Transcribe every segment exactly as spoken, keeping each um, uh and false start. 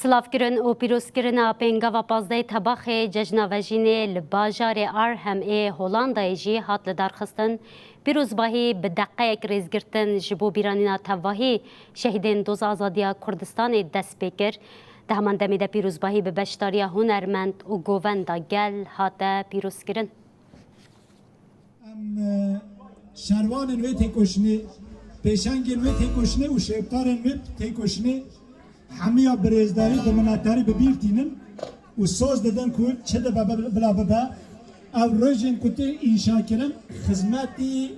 Silavkirin û pîrozkirina pêngava pazdehê Tebaxê cejna vejînê li bajarê Arnhem ê Holandayê jî hat lidarxistin. Pîrozbahî bi deqeyek rêzgirtin ji bo bîranîna tevahî şehîdên Doza Azadiya Kurdistanê dest pê kir. Di heman demê de pîrozbahî bi beşdariya hunermend û govenda gel hate pîrozkirin. Em, e, şervanên wê têkoşinê, pêşengên wê têkoşinê û şêwkarên wê têkoşinê hemiya bi rêzdarî, bi minetdarî bi bîr tînin û soz didin ku çi dibe bi-, bila bibe, ev rojên ku tê înşa kirin, xizmetî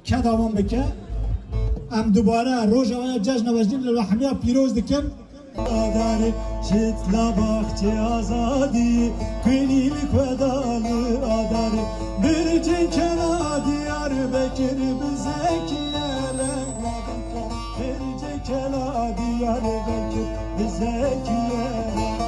keda wan bike. Em dubare roja wê ya cejna vejînê li we hemiya pîroz dikin. Adarê şit la baxçê azadî, kulî li ku da li adarê. Bircên kela Diyarbekir bi zekiye reng. Bircên kela Diyarbekir bi zekiye reng.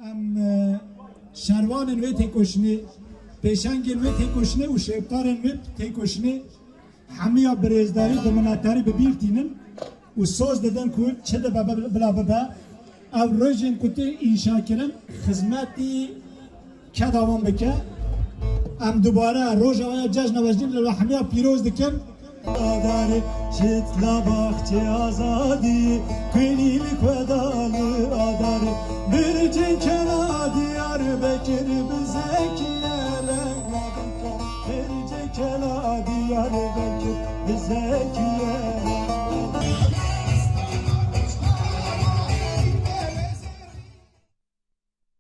Em, e, şervanên wê têkoşinê, pêşengên wê têkoşinê û şêwkarên wê têkoşinê hemiya bi rêzdarî, bi minetdarî bi bîr tînin û soz didin ku çi dibe bi-, bila bibe, ev rojên ku tê înşa kirin, xizmetî keda wan bike. Em dubare roja wê ya cejna vejînê li we hemiya pîroz dikin. Adarê şit la baxçê azadî, kulî li ku da li adarê. Bircên kela Diyarbekir bi zekiye reng. Bircên kela Diyarbekir bi zekiye